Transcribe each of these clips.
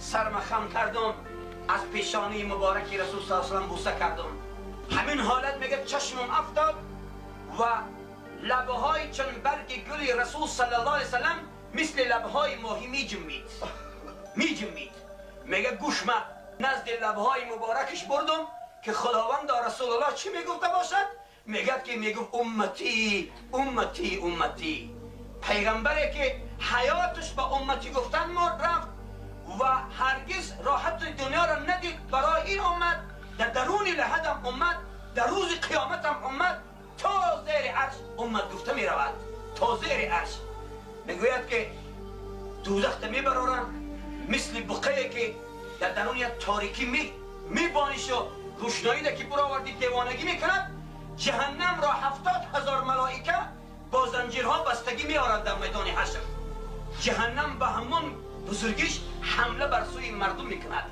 سرم خم کردم، از پیشانی مبارکی رسول صلی الله علیه و سلم بوسه کردم. همین حالت میگه چشمم افتاد و لبه های چون برگ گل رسول صلی الله علیه و سلم مثل لبه های ماهی میجنبید میجنبید. میگه گوشم نزد لبه های مبارکش بردم که خداوند رسول الله چی میگفته باشد؟ میگه که میگفت امتی امتی امتی. پیغمبری که حیاتش به امتی گفتن مرد رفت و هرگز راحت دنیا را ندید برای این امت، در درون لحدم امت، در روز قیامت هم امت، تا زیر عرش امت گفته می رود، تا زیر عرش. میگوید که دوزخ میبرارند مثل بقعه که در درون یک تاریکی میبانیش و روشنایی که برآوردی دیوانگی میکند. جهنم را 70,000 ملائکه با زنجیرها بستگی میآرند در میدان حشر. جهنم به همان بزرگیش حمله بر سوی مردم میکند.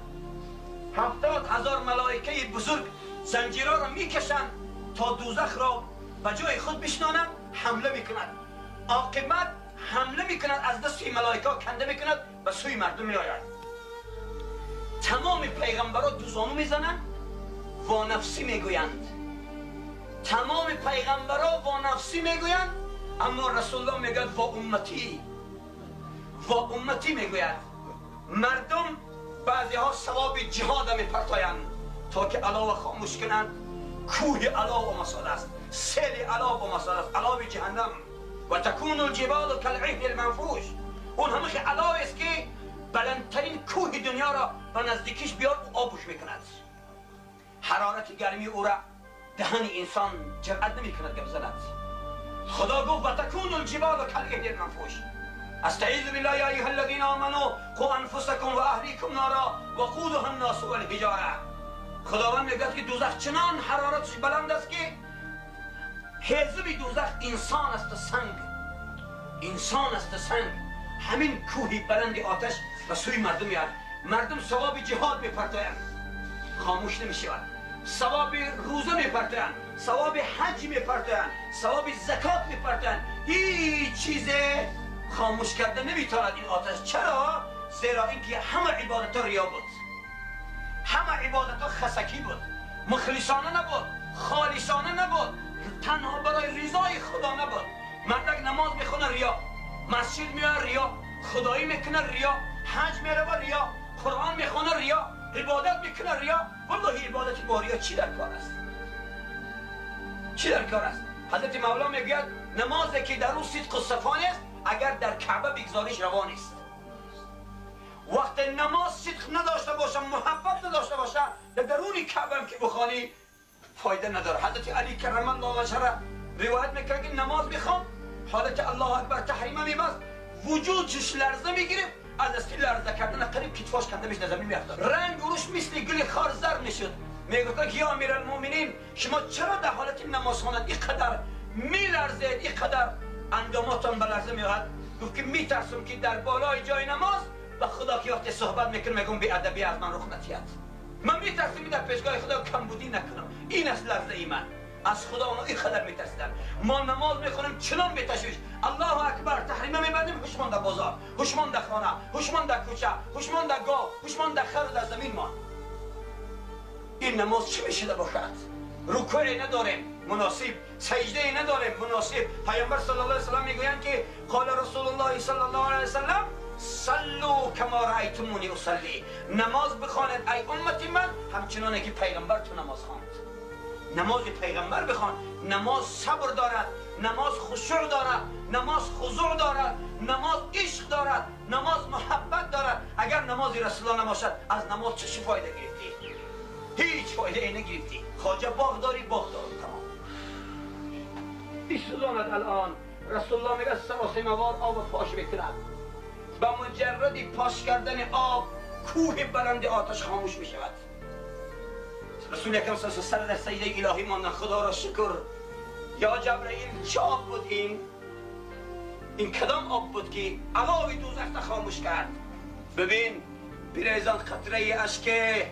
70,000 ملائکه بزرگ زنجیرها را میکشند تا دوزخ را به جای خود بشنانند. حمله میکند، عاقبت حمله میکند، از دست ملائکه کنده میکند، به سوی مردم میآید. تمام پیغمبرها دو زانو میزنند، وانفسی میگویند. تمام پیغمبرها وانفسی میگویند، اما رسول الله میگوید وا امتی، وا امتی میگوید. مردم بعضی ها ثواب جهاد میپرتایند تا که علاوه خاموش کنند. کوه علاوه مساله است، سیل علاوه مساله است، علاوه جهنم. و تکون الجبال کالعهن المنفوش. اون همه علاوه است که بلندترین کوه دنیا را به نزدیکیش بیار و آبوش میکند. حرارت گرمی او را دهن انسان جرأت نمیکند که بزند. خدا گفت و تکون الجبال کالعهن المنفوش. استعیذ بالله یا ایها الذین آمنوا قوا انفسکم و اهلیکم نارا وقودها الناس والحجاره. خداوند میگوید که دوزخ چنان حرارتش بلند است که حزب دوزخ انسان است و سنگ، انسان است و سنگ. همین کوهی بلند آتش به سوی مردم میاد. مردم ثواب جهاد میپرتایند، خاموش نمیشود. ثواب روزه میپرتایند، ثواب حج میپرتایند، ثواب زکات میپرتایند. هیچ چیز خاموش کرده نمیتواند این آتش. چرا؟ زیرا اینکه همه عبادت ها ریا بود، همه عبادت ها خسکی بود، مخلصانه نبود، خالصانه نبود، تنها برای رضای خدا نبود. مردک نماز میخونه ریا، مسجد میاد ریا، خدایی میکنه ریا، حج میره ریا، قرآن میخونه ریا، عبادت میکنه ریا. والله عبادت با ریا چی در کار است؟ چی در کار است؟ حضرت مولا میگوید نمازی که در او صدق و صفا نیست اگر در کعبه بگذاریش روا نیست. وقت نماز صدق نداشته باشه، محبت نداشته باشه، در درون کعبه هم که بخوانی فایده نداره. حضرت علی کرم الله وجهه روایت میکنه که نماز میخوام، حالت الله اکبر تحریمه میبست، وجودش لرزه میگرفت، از دستی لرزه کردن قریب کتفاش کنده میشد، زمین میافتاد، رنگ روش مثل گل خار زرد میشد. میگفتن که یا امیرالمومنین شما چرا در حالت نماز خواندن اینقدر میلرزید، اینقدر انداماتان به لرزه میاد؟ گفت که میترسم که در بالای جای نماز به خدا که وقتی صحبت میکنم میگم بی ادبی از من رخ ندهد، من میترسم در پیشگاه خدا کمبودی نکنم. این است لرزه ای من از خدا. اونا اینقدر میترسیدن. ما نماز میخونیم چنان بتشویش، الله اکبر تحریمه میبندیم، هوشمان در بازار، هوشمان در خانه، هوشمان در کوچه، هوشمان در گاو، هوشمان در خر و در زمین ما. این نماز چی میشه باشد؟ رکوع نداریم مناسب، سجده نداریم مناسب. پیامبر صلی الله علیه و سلم میگویند که قال رسول الله صلی الله علیه و سلم صلوا کما رأیتمونی اصلی. نماز بخوانید ای امت من همچنان که پیغمبر تو نماز خواند. نماز پیغمبر بخوان. نماز صبر دارد، نماز خشوع دارد، نماز خضوع دارد، نماز عشق دارد، نماز محبت دارد. اگر نماز رسول الله نباشد از نماز چه فایده گرفتی؟ هیچ فایده ای نگرفتی. خواجه باغ داری، باغ دارم، تمام. بسوزاند الان. رسول الله میگه سراسیمه‌وار آب پاش میکند. به مجردی پاش کردن آب کوه بلند آتش خاموش میشود. رسول اکرم صلی الله علیه و سر در سجده الهی ماندن. خدا را شکر. یا جبرئیل چه آب بود این؟ این کدام آب بود که علاوه دوزخ خاموش کرد؟ ببین بیریزان قطره اشکه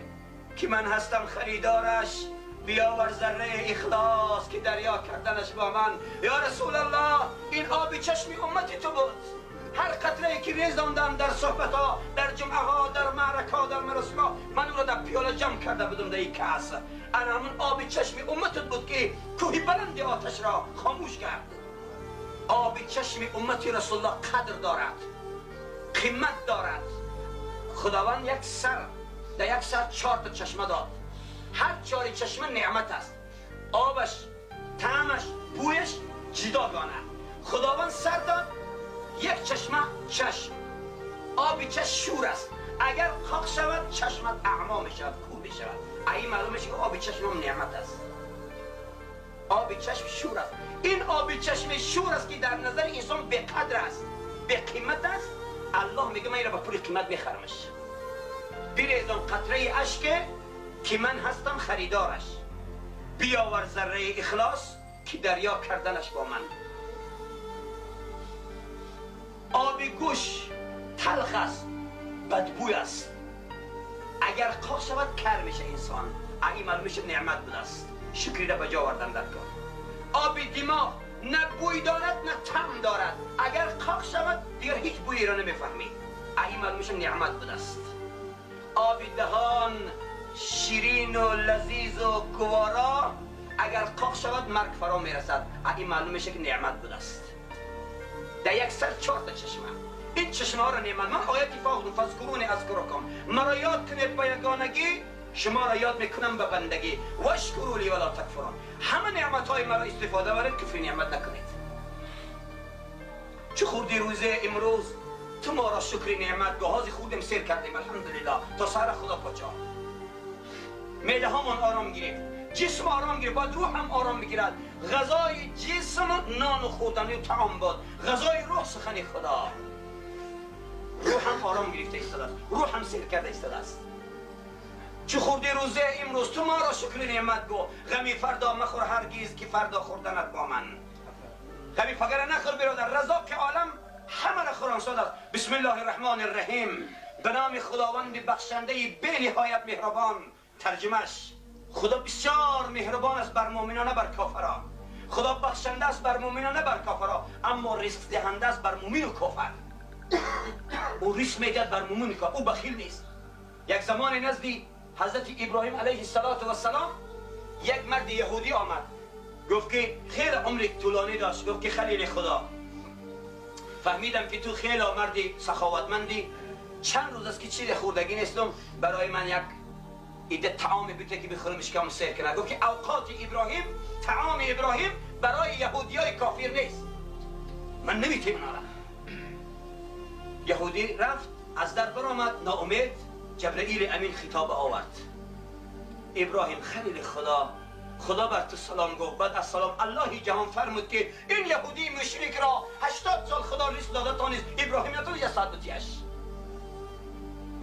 که من هستم خریدارش، بیاور ذره اخلاص که دریا کردنش با من. یا رسول الله این آب چشم امت تو بود. هر قطره که ریزاندم در صحبت ها، در جمعه ها، در معرکه جمع کرده بودم در این کاس. انا همون آب چشم امتت بود که کوه بلند آتش را خاموش کرد. آب چشم امت رسول الله قدر دارد، قیمت دارد. خداوند یک سر در یک سر 4 تا چشمه داد. هر 4 چشمه نعمت است. آبش، طعمش، بویش جداگانه. خداوند سر داد یک چشمه چشم، آب چشم شور است. اگر قاق شود چشمت اعما می شود، کور می شود. این معلوم میشه که آب چشم هم نعمت است. آب چشم شور است. این آب چشم شور است که در نظر انسان به قدر است، به قیمت است. الله میگه من این را به پول قیمت میخرمش. بریزم قطره اشک که من هستم خریدارش، بیاور ذره اخلاص که دریا کردنش با من. آب گوش تلخ است، بدبوی است. اگر قاق شود کر میشه انسان. این معلوم میشه نعمت بوده است. شکری را به جا آوردن در کار. آب دماغ نه بوی دارد نه طعم دارد. اگر قاق شود دیگر هیچ بویی را نمیفهمی. این معلوم میشه نعمت بوده است. آب دهان شیرین و لذیذ و گوارا، اگر قاق شود مرگ فرا میرسد. این معلوم میشه که نعمت بوده است. در یک سر 4 تا چشمه. این چشمه ها را نعمت. من آیتی فاخدم فاذکرونی اذکرکم، مرا یاد کنید با یگانگی، شما را یاد میکنم به بندگی. واشکروا لی ولا تکفرون. همه نعمت های مرا استفاده برید، کفر نعمت نکنید. چه خوردی روزه امروز؟ تو ما را شکر نعمت گهازی خوردیم سیر کردیم الحمدلله تا سر خدا پاچا. معده هامان آرام گرفت، جسم آرام گرفت، باید روح هم آرام بگیرد. غذای جسم نان و خوردنی و طعام بود، غذای روح سخن خدا. روح هم آرام گرفته ایستاده است، روح هم سیر کرده ایستاده است. چه خوردی روزه امروز؟ تو ما را شکر نعمت گو. غمی فردا مخور هرگز که فردا خوردنت با من. غمی فقر نخور برادر، رزاق عالم همه را خوران است. بسم الله الرحمن الرحیم. به نام خداوند بخشنده بی نهایت مهربان. ترجمهش: خدا بسیار مهربان است بر مؤمنان نه بر کافران. خدا بخشنده است بر مؤمنان نه بر کافران، اما رزق دهنده است بر مؤمن و کافر. او رزق میدهد بر مؤمن و کافر، او بخیل نیست. یک زمان نزدی حضرت ابراهیم علیه السلام یک مرد یهودی آمد، گفت که خیلی عمر طولانی داشت. گفت که خلیل خدا، فهمیدم که تو خیلی مردی سخاوتمندی، چند روز است که چیز خوردگی نیستم، برای من یک ایده طعام بده که بخورم اشکام سیر کنه. گفت که اوقات ابراهیم، طعام ابراهیم برای یهودیای کافر نیست، من نمیتونم. یهودی رفت از در برآمد ناامید. جبرئیل امین خطاب آورد: ابراهیم خلیل خدا، خدا بر تو سلام گفت. بعد از سلام الله جهان فرمود که این یهودی مشرک را 80 سال خدا رزق داده تا نیست، ابراهیم نتونست یک ساعت بتیش.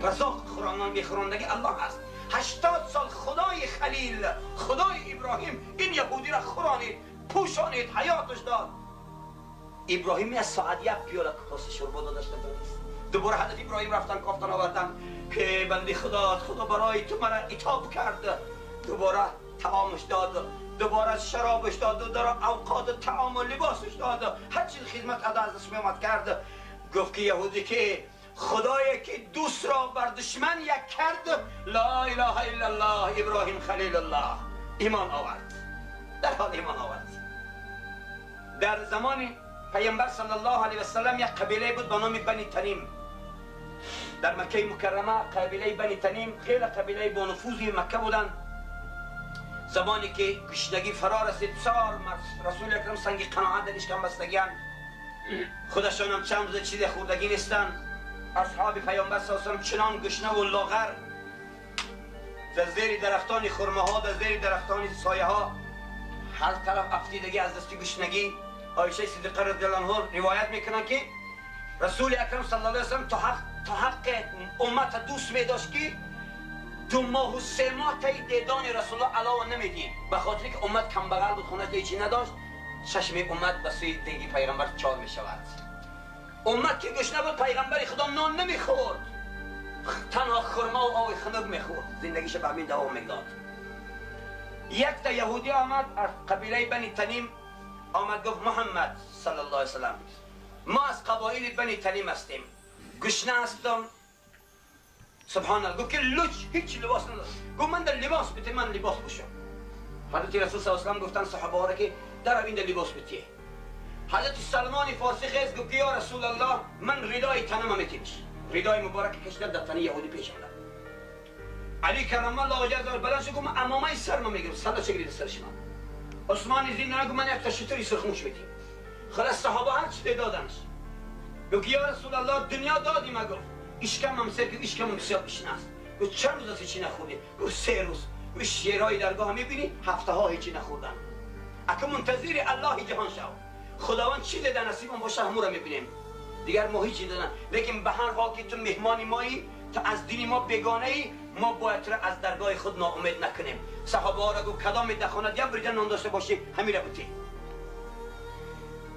رزاق خورانان میخوراندگی الله است. 80 سال خدای خلیل، خدای ابراهیم این یهودی را خورانید، پوشانید، حیاتش داد. ابراهیم یک ساعت یک پیاله کاسه شربت دادش نتونست. دوباره حضرت ابراهیم رفتن کافتن آوردن که بنده خدا، خدا برای تو مرا عتاب کرد. دوباره طعامش داد، دوباره شرابش داد، دوباره اوقات طعام و لباسش داد، هر چیز خدمت ادا از دست می‌آمد کرد. گفت که یهودی که خدایی که دوست را بر دشمن یک کرد، لا اله الا الله ابراهیم خلیل الله، ایمان آورد. در حال ایمان آورد. در زمان پیامبر صلی الله علیه و سلم یک قبیله بود به نام بنی تنیم در مکه مکرمه. قبیله بنی تنیم خیلی قبیله با نفوذی مکه بودند. زمانی که گشنگی فرا رسید، سار رسول اکرم سنگ قناعت در اشکم بستگیان، خودشان هم چند روز چیز خوردگی نیستن. اصحاب پیامبر صلی الله علیه و سلم چنان گشنه و لاغر، در زیر درختان خرمه ها، در زیر درختان سایه ها، هر طرف افتیدگی از دست گشنگی. عایشه صدیقه رضی الله عنها روایت میکنن که رسول اکرم صلی الله علیه و سلم تا حق امت دوست میداشت که 2 ماه و 3 ماه تا دیدان رسول الله علاوه نمیدید، به خاطر که امت کم بغل بود، خونه هیچی نداشت. چشم امت به سوی دیگی پیغمبر چار میشود. امت که گشنه بود، پیغمبر خدا نان نمیخورد، تنها خرما و آب خنک میخورد، زندگیش به همین دوام میداد. یک تا یهودی آمد از قبیله بنی تنیم، آمد گفت محمد صلی الله علیه و سلم، ما از قبایل بنی تنیم هستیم، گشنه هستم، سبحان الله. گفت که لوچ هیچ لباس نداشت. گفت من در لباس بده، من لباس بپوشم. حضرت رسول صلی الله علیه و سلم گفتن صحابه ها که در این لباس بده. حضرت سلمان فارسی خیز گفت که یا رسول الله من ردای تنم میتیمش، ردای مبارک کشیدم در تنه یهودی پیش آمد. علی کرم الله وجهه بلند شد گفت من عمامه سرم میگیرم، صدا چگرید سر شما. عثمان زین گفت من یک تا شتری سرخموش میتیم. خلاص صحابه هر چی دادنش. گفت یا رسول الله دنیا دادیم. گفت اشکمم سر که اشکمم بسیار بشنه است. گفت چند روز از هیچی نخوردی؟ گفت 3 روز. گفت شیرهای درگاه میبینی هفته ها هیچی نخوردن. اکه منتظر الله جهان شو، خداوند چی داده نصیبم باشه همون رو میبینیم. دیگر ما هیچی دادن، لیکن به هر حال که تو مهمان مایی، تو از دین ما بیگانه ای، ما باید را از درگاه خود ناامید نکنیم. صحابه ها را گفت کدام در خانه یک بریده نان داشته باشی همین را بتی.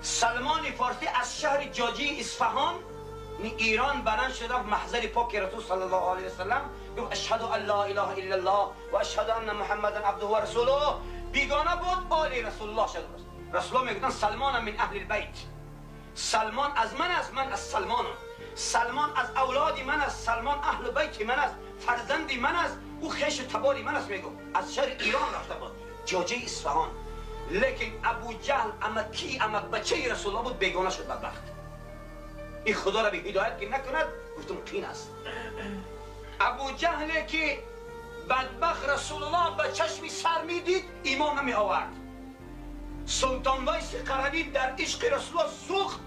سلمان فارسی از شهر جاجی اصفهان ایران بلند شد رفت محضر پاک رسول صلی الله علیه و سلم، گفت اشهد ان لا اله الا الله و اشهد ان محمدا عبده و رسوله. بیگانه بود، آل رسول الله شد. رسول الله میگفتن سلمان من اهل البیت، سلمان از من است، من از سلمانم، سلمان از اولاد من است، سلمان اهل بیت من است، فرزند من است، او خویش تبار من است. میگفت از شهر ایران رفته بود جاجه اصفهان. لیکن ابو جهل امکی امک بچه رسول الله بود، بیگانه شد بدبخت. این خدا را به هدایت که نکند گفتم قین است. ابو جهل که بدبخت رسول الله به چشم سر میدید ایمان نمی آورد. سلطان ویس قرنی در عشق رسول الله سوخت،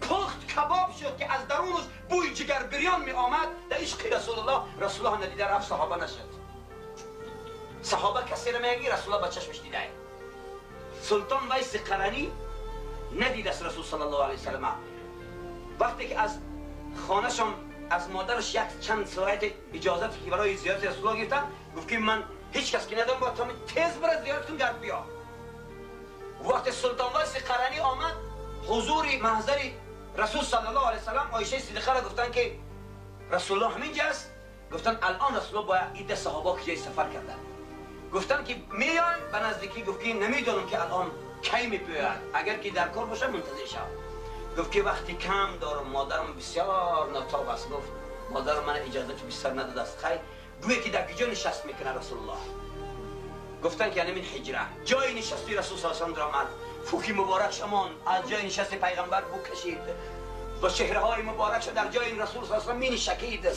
پخت، کباب شد که از درونش بوی جگر بریان می آمد. در عشق رسول الله، رسول الله ندیده رفت صحابه نشد. صحابه کسی را میگی رسول الله به چشمش دیده. سلطان ویس قرنی ندید است رسول صلی الله علیه وسلم. وقتی که از خانه‌شان از مادرش یک چند ساعت اجازت که برای زیارت رسول الله گرفتن، گفت که من هیچ کس که ندارم، باید تا تیز بره زیارتون گرد بیا. وقتی سلطان ویس قرنی آمد حضور محضر رسول صلی الله علیه وسلم، عایشه صدیقه را گفتن که رسول الله همینجا است. گفتن الان رسول الله باید ایده صحابه که جای سفر کردن. گفتن که میان به نزدیکی. گفت که نمیدونم که الان کی میپوید، اگر که در کار باشه منتظر شو. گفت که وقتی کم دارم، مادرم بسیار ناتاب است. گفت مادرم من اجازه بسیار نداده است. خیر گویی که در کجا نشست میکنه رسول الله؟ گفتن که یعنی من حجره، جای نشستی رسول صلی الله علیه و سلم آمد. فوکی مبارک شمان از جای نشست پیغمبر بو کشید و چهره های مبارک در جای رسول صلی الله علیه و سلم می نشکید.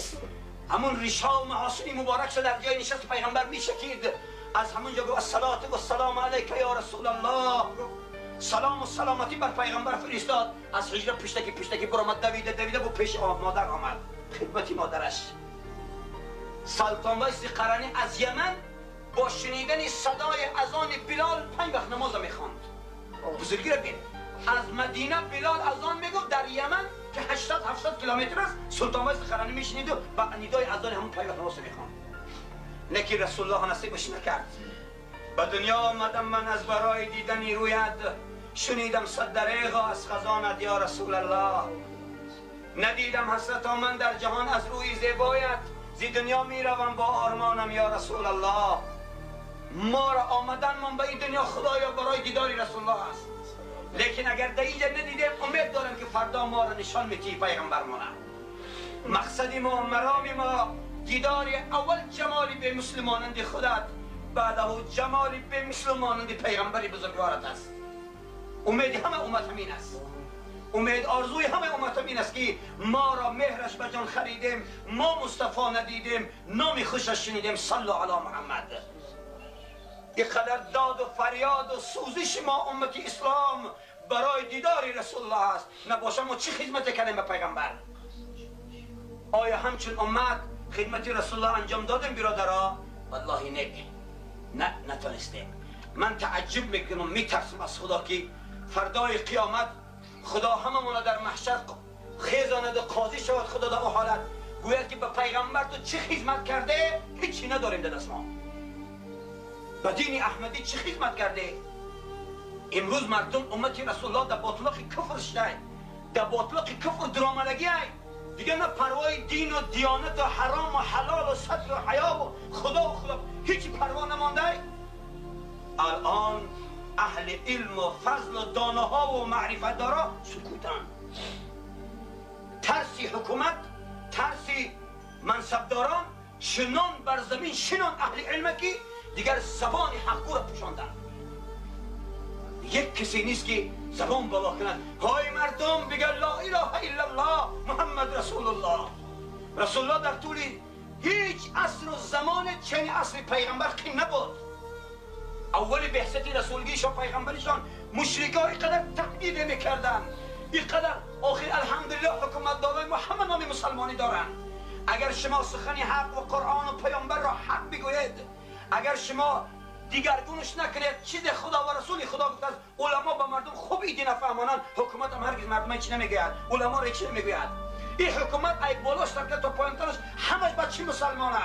همون ریشه و محاسن مبارک در جای نشست پیغمبر می شکید. از همونجا گفت الصلاة و السلام علیک یا رسول الله. سلام و سلامتی بر پیغمبر فرستاد. از حجره پشتکی پشتکی برآمد، دویده دویده با پیش مادر آمد خدمتی مادرش. سلطان ویس قرنی از یمن با شنیدن صدای اذان بلال 5 وقت نماز میخواند. بزرگی را بین، از مدینه بلال اذان میگفت، در یمن که 800-700 کیلومتر است سلطان ویس قرنی میشنید و با ندای اذان همون 5 وقت نماز میخواند. لیکن رسول الله نصیبش نکرد. به دنیا آمدم من از برای دیدن رویت، شنیدم صد دریغ از خزانت یا رسول الله. ندیدم حسرت من در جهان از روی زیبایت، زی دنیا میروم با آرمانم یا رسول الله. ما را آمدن من به این دنیا خدایا برای دیدار رسول الله است، لیکن اگر در اینجا ندیدیم امید دارم که فردا ما را نشان میتی پیغمبر مانه. مقصد ما، مرام ما دیدار اول جمالی به مسلمانند خودت، بعده جمالی به مسلمانند پیغمبر بزرگوارت است. امید همه امت همین است. امید آرزوی همه امت همین است که ما را مهرش به جان خریدیم، ما مصطفی ندیدیم، نام خوشش شنیدیم. صلی علی محمد. اینقدر داد و فریاد و سوزش ما امت اسلام برای دیدار رسول الله است. نباشه ما چی خدمت کردیم به پیغمبر؟ آیا همچون امت خدمت رسول الله انجام دادیم برادرها؟ والله نه، نه نتونستیم. من تعجب میکنم، میترسم از خدا که فردای قیامت خدا هممون در محشر خیزاند و قاضی شود. خدا در حالت گوید که به پیغمبر تو چه خدمت کرده؟ هیچی نداریم در دست ما. به دین احمدی چه خدمت کرده؟ امروز مردم امت رسول الله در باطلاق کفر شده، در باطلاق کفر درآمدگی دیگه، نه پروای دین و دیانت و حرام و حلال و ستر و حیا و خدا و خدا هیچ پروا نمانده. الان اهل علم و فضل و داناها و معرفت دارا سکوتن. ترسی حکومت، ترسی منصبداران چنان بر زمین شنان اهل علم که دیگر زبان حقو را پوشاندن. یک کسی نیست که زبان بالا کند. های مردم بگن لا اله الا الله محمد رسول الله. رسول الله در طول هیچ عصر و زمان چنین عصر پیغمبر قیم نبود. اول بعثت رسولگیشان پیغمبرشان مشرکا اینقدر تهدید میکردن، اینقدر. آخر الحمدلله حکومت دارای ما همه نام مسلمانی دارند. اگر شما سخن حق و قرآن و پیامبر را حق بگویید، اگر شما دیگرگونش نکنید، چیز خدا و رسول خدا گفته است، علما به مردم خوب ایدی نفهمانند، حکومت هم هرگز مردم چی نمیگوید، علما را چی نمیگوید. این حکومت ای بالاش رفته تا پایینترش همش بچه مسلمانه،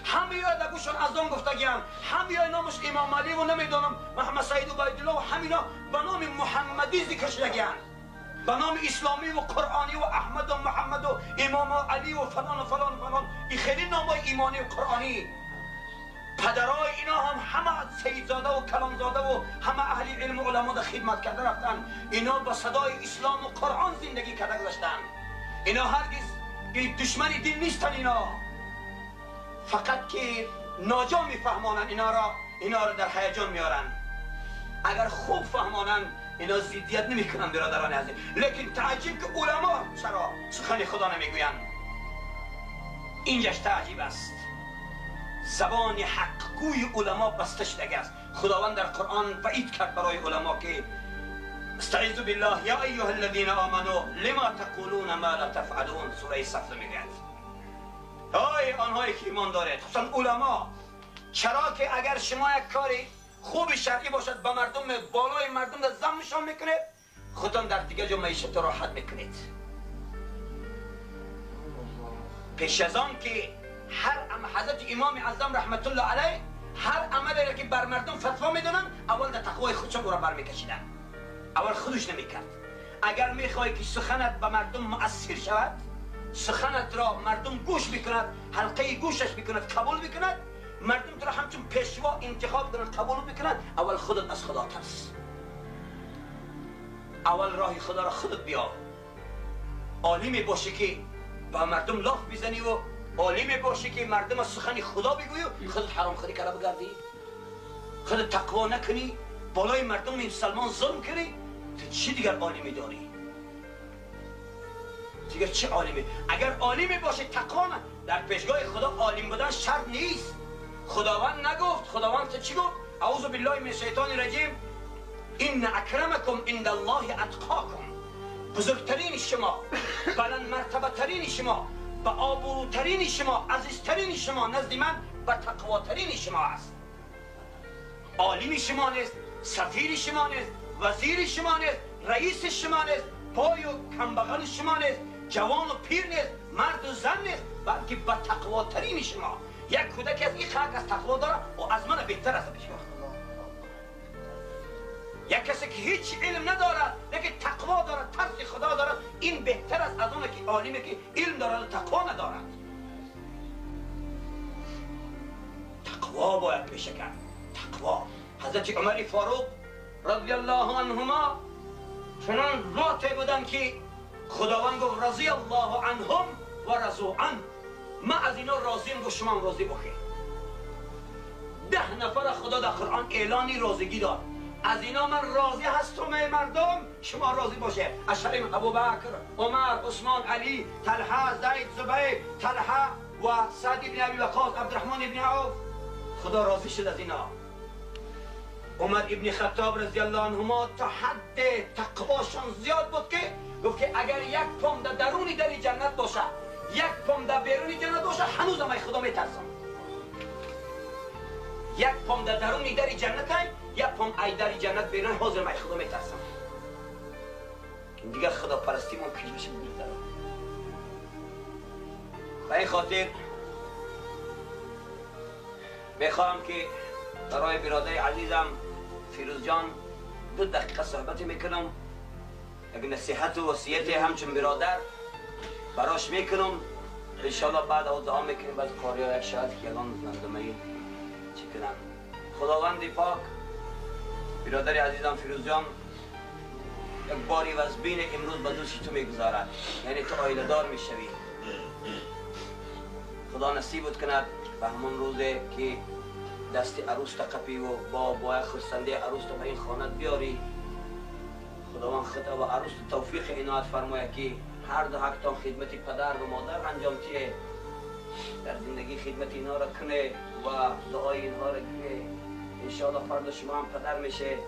همه یا در گوشان اذان گفتگیان، همه یا نامش امام علی و نمیدانم محمد سعید عبیدالله و همینا به نام محمدی ذکر شدگیان، به نام اسلامی و قرآنی و احمد و محمد و امام علی و فلان و فلان و فلان. این خیلی نامای ایمانی و قرآنی. پدرای اینا هم همه سیدزاده و کلانزاده و همه اهل علم و علما در خدمت کرده رفتن. اینا با صدای اسلام و قرآن زندگی کرده گذاشتن. اینا هرگز دشمن دین نیستن. اینا فقط که ناجا میفهمانن، اینا را در هیجان میارن. اگر خوب فهمانن اینا ضدیت نمیکنن برادران عزیز. لیکن تعجب که علما چرا سخن خدا نمیگویند، اینجاش تعجب است. زبان حقگوی علما بسته شده است. خداوند در قرآن وعید کرد برای علما که استعیذ بالله یا ایها الذین آمنوا لما تقولون ما لا تفعلون. سوره صف میگوید ای آنهایی که ایمان دارید، خصوصا علما، چرا که اگر شما یک کاری خوب شرعی باشد به مردم بالای مردم در ذمشان میکنید، خودتان در دیگر جا معیشت راحت میکنید. پیش از آن که هر حضرت امام اعظم رحمت الله علیه هر عملی را که بر مردم فتوا میدادن، اول در تقوای خودشان او را برمیکشیدن، اول خودش نمیکرد. اگر میخوای که سخنت به مردم مؤثر شود، سخنت را مردم گوش میکند، حلقه گوشش میکند، قبول میکند، مردم تو را همچون پیشوا انتخاب کنند، قبول میکنند، اول خودت از خدا ترس، اول راه خدا را خودت بیا. عالمی باشی که با مردم لاف بزنی و عالمی باشی که مردم از سخن خدا بگویی، خودت حرام خوری کرده بگردی، خودت تقوا نکنی، بالای مردم مسلمان ظلم کنی، تو چی دیگر عالمی داری؟ دیگر چه عالمی؟ اگر عالمی باشی تقوا نه، در پیشگاه خدا عالم بودن شرط نیست. خداوند نگفت، خداوند چی گفت؟ اعوذ بالله من الشیطان الرجیم، ان اکرمکم عند الله اتقاکم. بزرگترین شما، بلند مرتبه ترین شما، به آبروترین شما، عزیزترین شما نزد من به تقواترین شما است. عالم شما نیست، سفیر شما نیست، وزیر شما نیست، رئیس شما نیست، پای و کمبغل شما نیست، جوان و پیر نیست، مرد و زن نیست، بلکه به تقواترین شما. یک کودک از این خلق از تقوا داره و از من بهتر است. یک کسی که هیچ علم ندارد لیکن تقوا دارد، ترس خدا دارد، این بهتر است از اون که عالمی که علم دارد و تقوا ندارد. تقوا باید پیشه کرد. تقوا. حضرت عمر فاروق رضی الله عنهما چنان ذاتی بودند که خداوند گفت رضی الله عنهم و رضوا عنه. من از اینا راضیم، گفت شما هم راضی باشید. 10 نفر خدا در قرآن اعلانی راضیگی داد. از اینا من راضی هستم ای مردم، شما راضی باشه. اشرم ابوبکر، عمر، عثمان، علی، طلحه، زید، زبیر، طلحه و سعد بن ابی وقاص، عبدالرحمن بن عوف. خدا راضی شد از اینا. عمر ابن خطاب رضی الله عنهما تا حد تقواشان زیاد بود که گفت که اگر یک پام در درونی در جنت باشه، یک پام در بیرونی جنت باشه، هنوزم ای خدا میترسم. یک پام در درونی در جنت های، یک پام ای در جنت بیرون، حاضرم ای خدا میترسم. دیگه خدا پرستی ممکن بشه بگیره. به این خاطر میخوام که برای برادر عزیزم فیروز جان 2 دقیقه صحبت میکنم، یک نصیحت و وصیت همچون برادر براش میکنم. انشالله بعد او دعا میکنیم، بعد قاری یک شاید که یگان مردمه چی کنم. خداوند پاک برادر عزیزم فیروز جان یک باری وزبین امروز به دوش تو میگذارد، یعنی تو عایله دار میشوی. خدا نصیبت کند به همون روزه که دست عروس تقپی و با خرسنده عروس به این خانه بیاری. خداوند خدا و عروس توفیق عنایت فرماید که هر دو حق خدمت پدر و مادر انجام تیه، در زندگی خدمت اینها را کنه و دعای اینها را کنه. انشاءالله فردا شما هم پدر میشه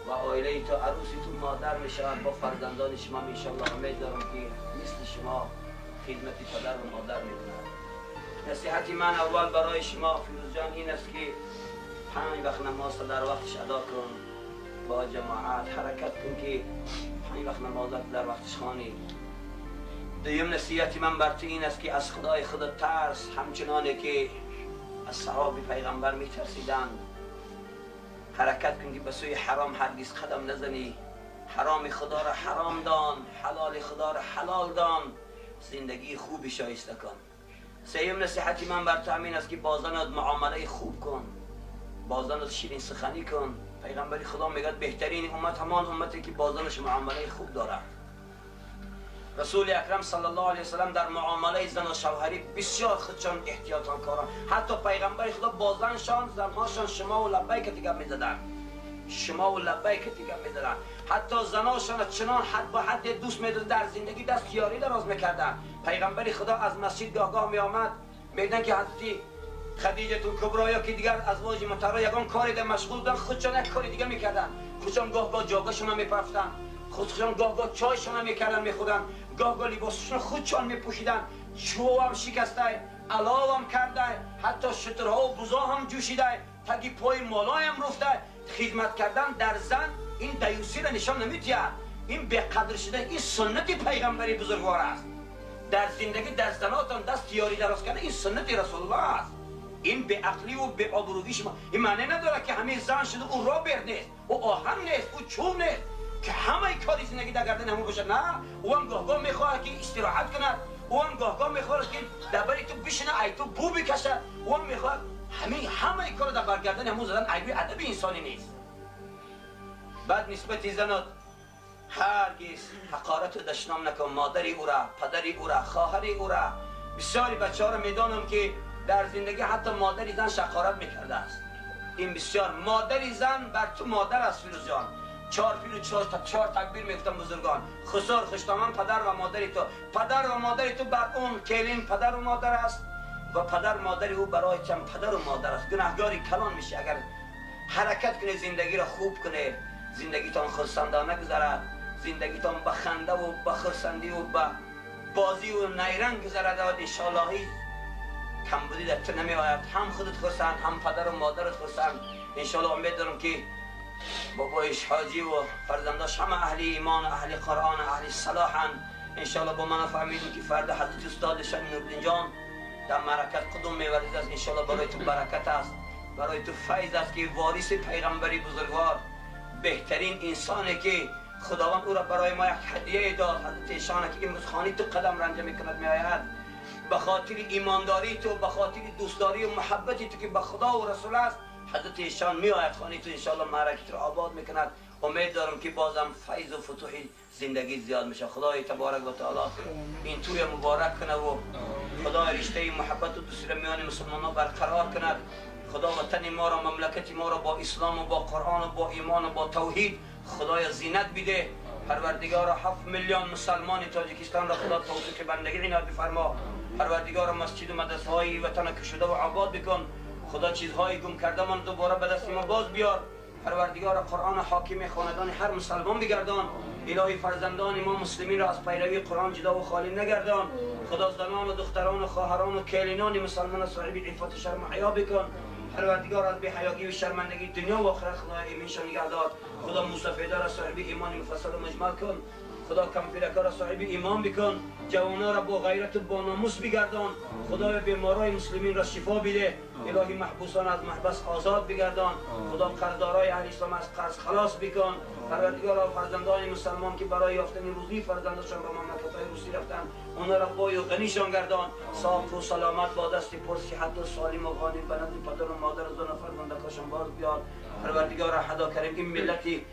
و عائله تو، عروسی تو مادر میشه با فرزندان شما. انشاءالله امید دارم که مثل شما خدمت پدر و مادر میکنه. نصیحت من اول برای شما فیروز جان این است که 5 وقت نماز در وقتش ادا کن، با جماعت حرکت کن که 5 وقت نماز در وقتش خوانی. دویم نصیحت من بر تو این است که از خدای خود ترس، همچنانه که از صحابه پیغمبر میترسیدند. حرکت کن که به سوی حرام هرگز قدم نزنی. حرام خدا را حرام دان، حلال خدا را حلال دان، زندگی خوبی شایسته کن. سیم نصیحت من بر تو همین است که با زنت معامله خوب کن، با زنت شیرین سخنی کن. پیغمبر خدا میگه بهترین امت همان امتی که با زنش معامله خوب دارد. رسول اکرم صلی الله علیه وسلم در معامله زن و شوهری بسیار خودشان احتیاطان کاران. حتی پیغمبر خدا با زنشان، زنهاشان شما و لبیک دیگه میزدن، شما و لبیک دیگه میزدن. حتی زناشان چنان حد با حد دوست میداد، در زندگی دست یاری دراز میکردن. پیغمبر خدا از مسجد گاه گاه میآمد، میدن که حضرت خدیجه کبرا یا که دیگر ازواج مطهره یگان کاری در مشغول بودن، خودشان یک کاری دیگه میکردن. خودشان گاه گاه جاگهشون میپرفتن، خودشان گاه گاه چایشان میکردن میخوردن، گاه گاه لباسشون خودشان میپوشیدن، چوب هم شکسته، علاو هم کرده، حتی شترها و بزا هم جوشیده، تگی پای مالای هم رفته. خدمت کردن در زن این دیوسی را نشان نمیده، این به قدر شده، این سنت پیغمبری بزرگوار است. در زندگی در زناتان دست یاری دراز کردن این سنت رسول الله است. این به عقلی و به آبرویی شما این معنی نداره که همه زن شده او رابر نیست، او آهن نیست، او چوب نیست که همه کاری زندگی در گردن همون باشه. نه، او هم گاه گاه میخواهد که استراحت کند، او هم گاه گاه میخواهد که در بری تو بشینه، ای تو بو بکشد، او هم میخواهد همه کار در برگردن همون زدن عیب ادب انسانی نیست. بعد نسبت زنات هرگز حقارت و دشنام نکن، مادری او را، پدری او را، خواهری او را. بسیاری بچه ها را میدانم که در زندگی حتی مادری زن حقارت میکرده است. این بسیار مادری زن بر تو مادر است فیروز جان. 4 پیل و 4 تکبیر میگفتن بزرگان. خسار خوشتامان پدر و مادری تو، پدر و مادری تو بر اون کلین پدر و مادر است و پدر مادری او برای چند پدر و مادر است. گناهگاری کلان میشه اگر حرکت کنه، زندگی را خوب کنه، زندگیتان خرسندانه گذرد، زندگیتان به خنده و به خرسندی و به بازی و نیرنگ گذرد. انشاءالله هیچ کمبودی در تو نمی آید، هم خودت خرسند هم پدر و مادرت خرسند. انشاءالله امید دارم که بابایش حاجی و فرزنداش همه اهل ایمان، اهل قرآن، اهل صلاحن. انشاءالله با من فهمیدیم که فرد حضرت استادشان نوردین جان در معرکت قدوم می‌ورزید است. انشاءالله برای تو برکت است، برای تو فیض است که وارث پیغمبری بزرگوار، بهترین انسانی که خداوند او را برای ما یک هدیه داد، حضرت ایشان که امروز خانه تو قدم رنجه میکند میآید، به خاطر ایمانداری تو، به خاطر دوستداری و محبتی تو که به خدا و رسول است، حضرت ایشان میآید خانه تو، انشاءالله معرکت را آباد میکند. امید دارم که بازم فیض و فتوح زندگی زیاد میشه. خدای تبارک و تعالی این توی مبارک کنه و خدای رشته محبت و دوستی میان مسلمان برقرار کند. خدا وطن ما را، مملکت ما را با اسلام و با قرآن و با ایمان و با توحید خدای زینت بده. پروردگار 7 میلیون مسلمان تاجیکستان را خدا توفیق بندگی عنایت بفرما. پروردگار مسجد و مدرسه های وطن کشوده و آباد بکن. خدا چیزهای گم کرده من دوباره به دست ما باز بیار. پروردگار قرآن حاکم خاندان هر مسلمان بگردان. الهی فرزندان ما مسلمین را از پیروی قرآن جدا و خالی نگردان. خدا زنان و دختران و خواهران و کلینان مسلمان صاحب عفت و شرم و حیا بکن. پروردگار از بی‌حیایی و شرمندگی دنیا و آخرت خدا ایمنشان نگه دار. خدا موسفیدا را صاحب ایمان مفصل و مجمل کن. خدا کمپیرکا را صاحب ایمان بکن. جوانا را با غیرت و با ناموس بگردان. خدای بیمارای مسلمین را شفا بده. الهی محبوسان از محبس آزاد بگردان. خدا قرضدارای اهل اسلام از قرض خلاص بکن. پروردگار فرزندان مسلمان که برای یافتن روزی فرزندانشان به مملکت‌های روسی رفتن، اونا را بای و غنیشان گردان. صاف و سلامت با دست پر صحت و سالم و غانم به نزد پدر و مادر و زن و فرزندکاشان باز بیار. پروردگار حدا کریم این ملتی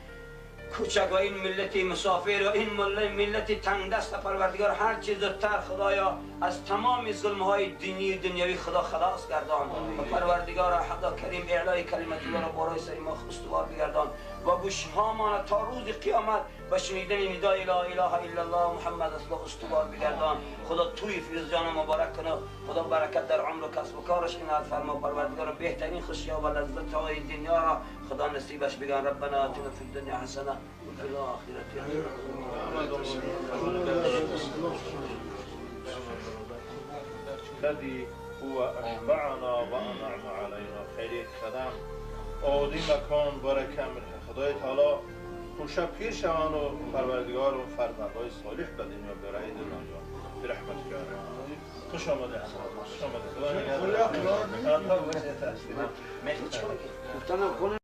کوچک و این ملت مسافر و این ملت تنگ دست پروردگار هر چیز زودتر خدایا از تمام ظلم های دینی و دنیوی خدا خلاص گردان و پروردگار حدا کریم اعلای کلمت الله را بالای سر ما استوار بگردان و گوش هامان تا روز قیامت و شنیدن ندای لا اله الا الله محمد رسول الله استوار بگردان. خدا توی فیروز جان مبارک کنه، خدا برکت در عمر و کسب و کارش عنایت فرما. پروردگار بهترین خوشی و لذت های دنیا را خدا نصیبش بگن. ربنا آتنا فی الدنیا حسنه و فی الاخرة حسنه. الذي هو اشبعنا وانعم علينا. خیلی خدم عادی مکان برکه خدای تعالی خوشا پیر شوان و پروردگار و فرزندهای صالح به دنیا برای دنیا برحمت کرد. خوش آمده، خوش آمده. خدا نگهدار.